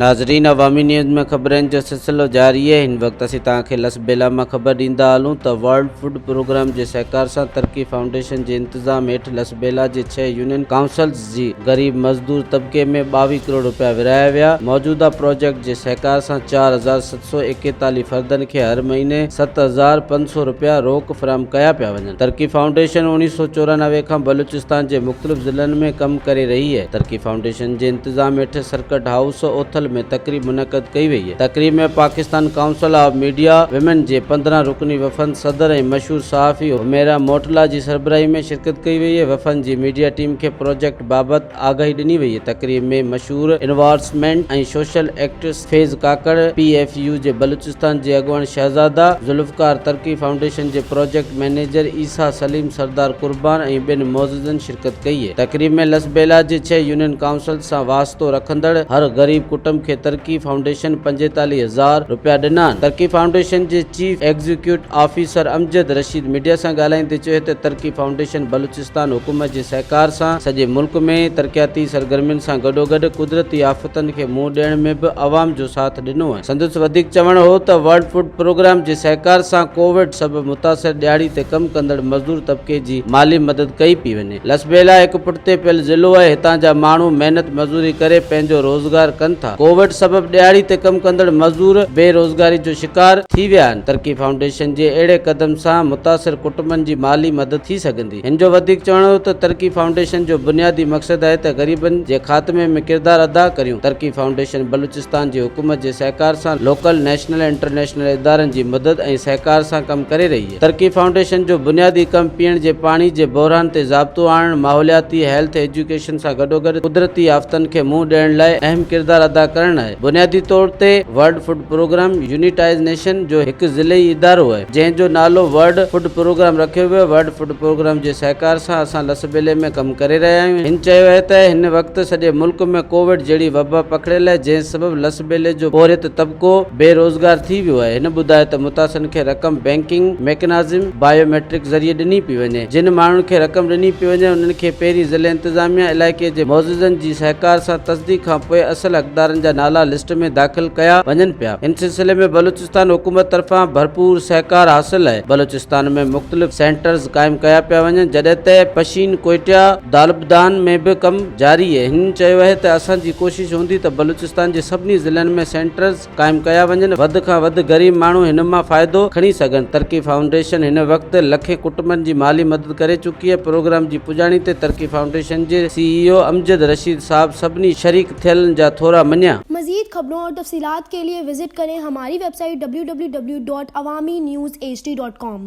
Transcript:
ناظرين عوامي نيوز ۾ خبرن جو سلسلو جاري آهي هن وقت اسين توهان کي لس بيلا مان خبر ڏيندا هلون ته ورلڊ فوڊ پروگرام جي سهڪار سان ترقي فائونڊيشن جي انتظام هيٺ لس بيلا جي ڇهه يونين ڪائونسلز جي غريب مزدور طبقي ۾ 22 ڪروڙ رپيا ورهايا ويا موجوده پروجيڪٽ جي سهڪار سان 4741 فردن کي هر مهيني 7500 رپيا روڪ فراهم ڪيا پيا وڃن. ترقي فائونڊيشن 1994 کان بلوچستان جي مختلف ضلعن ۾ ڪم ڪري رهي اهي. ترقي فائونڊيشن جي انتظام هيٺ سرڪٽ هائوس اوٿل ۾ تقريب منعقد ڪئي وئي. تقريب ۾ Pakistan council of media women جي 15 رڪني وفد صدر ۽ مشهور صحافي حميرا موٽلا جي سربراهي ۾ شرڪت ڪئي وئي. وفد جي ميڊيا ٽيم کي پروجيڪٽ بابت آگاهي ڏني وئي. تقريب ۾ مشهور environment ۽ social activist Faiz Kakar, P F U جي بلوچستان جي اڳواڻ شهزاده ذوالفقار، ترقي فائونڊيشن جي پروجيڪٽ مئنيجر عيسيٰ سليم، سردار قربان ۽ ٻين معززن شرڪت ڪئي. تقريب ۾ لسٻيلا جي ڇهه يونين ڪائونسلز سان واسطو رکندڙ هر غريب ڪٽنب کي ترقي فائونڊيشن 45 هزار رپيا ڏنا آهن. ترقي فائونڊيشن جي chief executive officer Amjad Rashid media سان ڳالهائيندي چيو ته ترقي فائونڊيشن بلوچستان پاڪستان حڪومت جي سهڪار سان سڄي ملڪ ۾ ترقياتي سرگرمين سان گڏوگڏ قدرتي آفتن کي منهن ڏيڻ ۾ به عوام جو ساٿ ڏنو آهي. سندس وڌيڪ چوڻ هو ته ورلڊ فوڊ پروگرام جي سهڪار سان ڪووڊ سبب متاثر ڏهاڙي تي ڪم ڪندڙ مزدور طبقي جي مالي مدد ڪئي پئي وڃي. لسٻيلا هڪ پٺتي پيل ضلعو آهي هتان جا ماڻهو محنت مزوري ڪري پنهنجو روزگار ڪن ٿا. ڪووڊ سبب ڏهاڙي تي ڪم ڪندڙ مزدور بي روزگاري جو شڪار ٿي ويا آهن. ترقي فائونڊيشن جي اهڙي قدم سان متاثر ڪٽنبن جي مالي مدد ٿي سگهندي. هن جو وڌيڪ چوڻ هو ته ترقي فائونڊيشن جو بنيادي مقصد آهي ته غريبن جي خاتمي ۾ ڪردار ادا ڪريون. ترقي فائونڊيشن بلوچستان جي حڪومت جي سهڪار سان لوڪل، نيشنل ۽ انٽرنيشنل ادارن جي مدد ۽ سهڪار سان ڪم ڪري رهي آهي. ترقي فائونڊيشن جو بنيادي ڪم پيئڻ جي پاڻي جي بحران تي ضابطو آڻڻ، ماحولياتي، هيلٿ، ايجوڪيشن سان گڏوگڏ قدرتي آفتن کي منهن ڏيڻ لاء اهم ڪردار ادا ڪرڻ آهي. بنيادي طور تي ورلڊ فوڊ پروگرام يونيٽائيز نيشن جو هڪ ضلعي ادارو آهي، جنهن جو نالو ورلڊ فوڊ پروگرام رکيو ويو، ورلڊ فوڊ پروگرام جي سهڪار سان اسان لسٻيلي ۾ ڪم ڪري رهيا آهيون، هن چيو آهي ته هن وقت سڄي ملڪ ۾ ڪووڊ جهڙي وبا پکڙيل آهي، جنهن سبب لسٻيلي جو پورهيت طبقو بي روزگار ٿي ويو آهي، هن ٻڌايو ته متاثرن کي رقم بئنڪنگ ميڪنازم، بايو ميٽرڪ ذريعي ڏني پئي وڃي، جن ماڻهن کي رقم ڏني پئي وڃي انهن کي پهرين ضلعي انتظاميا علائقي جي معززن جي سهڪار سان تصديق کانپوء اصل حقدارن جا نالا لسٽ ۾ داخل ڪيا وڃن پيا. ان سلسلي ۾ بلوچستان حڪومت طرفان ڀرپور سهڪار حاصل آهي. بلوچستان ۾ مختلف سينٽرز قائم ڪيا پيا وڃن جڏهن ته پشين، ڪوئٽيا، دالبدان ۾ به ڪم جاري آهي. هن چيو آهي ته اسان جي ڪوشش هوندي ته بلوچستان جي سڀني ضلعن ۾ سينٽرز قائم ڪيا وڃن، وڌ کان وڌ غريب ماڻهو هن مان فائدو کڻي سگهن. ترقي فائونڊيشن هن وقت لکين ڪٽنبن جي مالي مدد ڪري چڪي آهي. پروگرام جي پڄاڻي تي ترقي فائونڊيشن جي سي اي او امجد رشيد صاحب سڀني شريڪ ٿيلن جا ٿورا مڃيا. مزيد خبرون اور تفصيلات کے لئے وزٽ ڪرين ھماري web site www.awamiNewsHD.com.